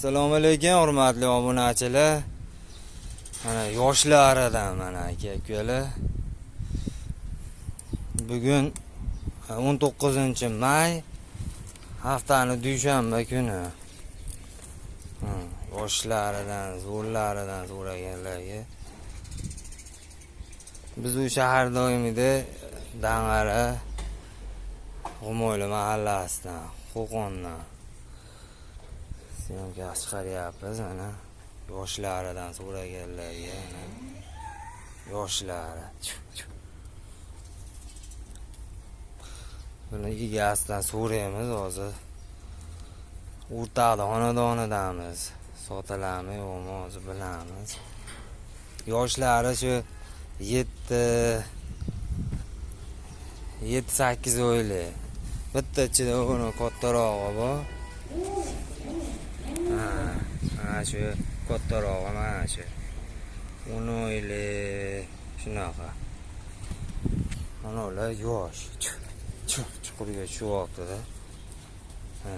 Assalomu alaykum hurmatli obunachilar. Mana yoshlaridan mana aka-ukalar. Bugun 19-may, haftani dushanba kuni. Yoshlaridan, zo'rlaridan so'raganlarga biz u shahar doimida Dang'ara G'umoyli mahallasidan, Qo'qondan syomka chiqaryapmiz. Mana yoshlaridan so'raganlarga, yoshlari. Buni egasidan so'raymiz hozir. O'rtaqli xonadonidamiz. Sotiladimi yo'qmi hozir bilamiz. Yoshlari shu 7-8 oylik. Bitta ichida uni kattarog'i bor. Ha, shu kattarog'i mana shu. 10 oylik shunaqa. Mana ular yosh. Chuqurga tushyapti-da. Ha.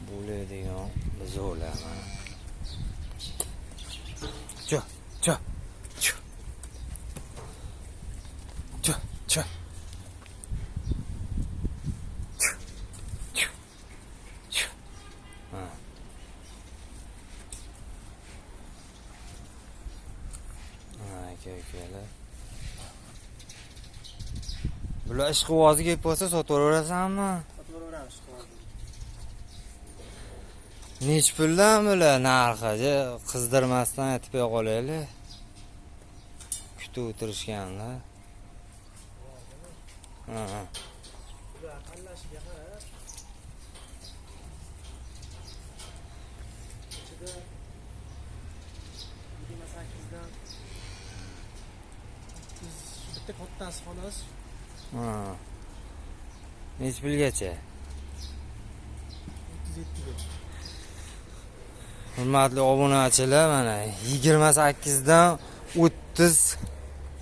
Bo'ladigan buzovlar mana. Chu, chu, chu. Chu, chu. Chu, chu. Ha. Ha, aka-ukalar. Bular ishqibozi kelib qolsa sotaverasanmi? Sotaveramiz ishqibozni. Nech puldan bular narxi? Qizdirmasdan aytib qo'ya qolaylik. Kutib o'tirishganda. Ha. Bular tanlashiga qarab. Ichida 28dan 30, bitta kattasi xolos. Ha. Nech pulgacha? 37 ga. Hurmatli obunachilar, mana 28 dan 30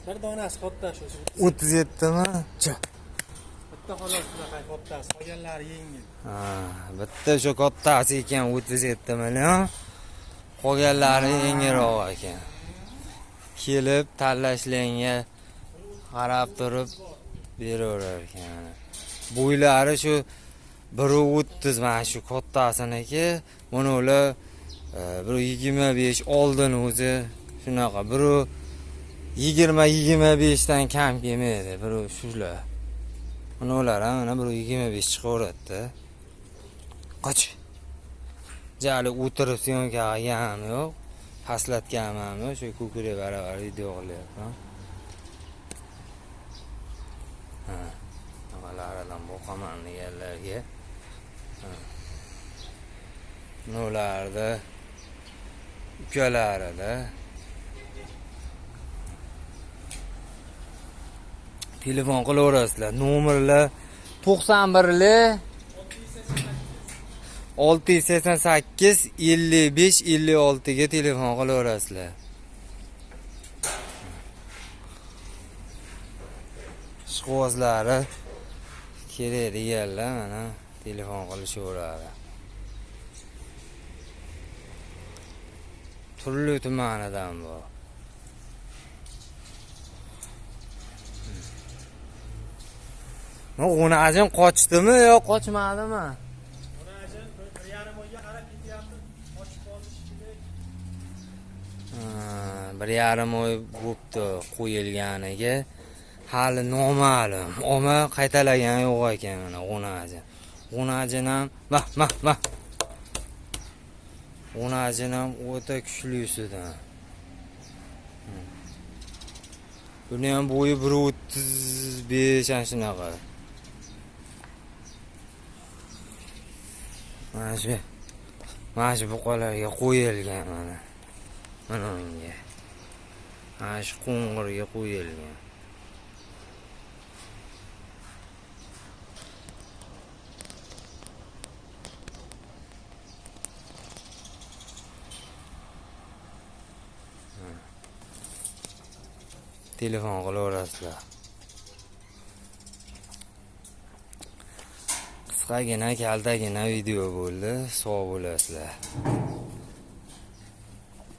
bir donasi katta shu. 37 mi? Bitta xolos shunaqa kattasi, qolganlari yengil. Ha, bitta shu kattasi ekan 37 million. Qolganlari yengilroq ekan. Kelib tanlashlarga qarab turib beraverar ekan. Bo'ylari shu 1.30 mana shu kattasiniki, buni ular 1.25 oldin o'zi shunaqa 1.20-25 dan kam kelmaydi. Bir shular. Buni ular ham mana 1.25 chiqaveradi. Qoch. Jali o'tirib syomka qilganim yo'q, pastlatganim ham yo'q, shu ko'krak baravar video qilyapman. Ha, nimalaridan boqaman deganlarga. Ha. Bularda ukalarida telefon qilaverasizlar. Nomerlar 91 688 55 56 ga telefon qilaverasizlar. Ishqibozlari kerak deganlar mana telefon qilishaveradi. Turli tumanidan bu. G'unajin qochdimi yo qochmadimi? G'unajin 1,5 oyga qarab ketyapti. Qochib qoldi shekilli. Ha, 1,5 oy bo'pti qo'yilganiga. Hali noma'lum. Oma qaytalagan yo'q ekan mana g'unajin. G'unajin ham mah mah mah. G'unajin ham o'ta kuchlisidan. Buni ham bo'yi 1.35 ana shunaqa. Mana shu buqalarga qo'yilgan mana. Mana unga. Mana shu qo'ng'irga qo'yilgan. Telefon qilaverasizlar. Qisqagina, kaltagina video bo'ldi. Sog' bo'lasizlar.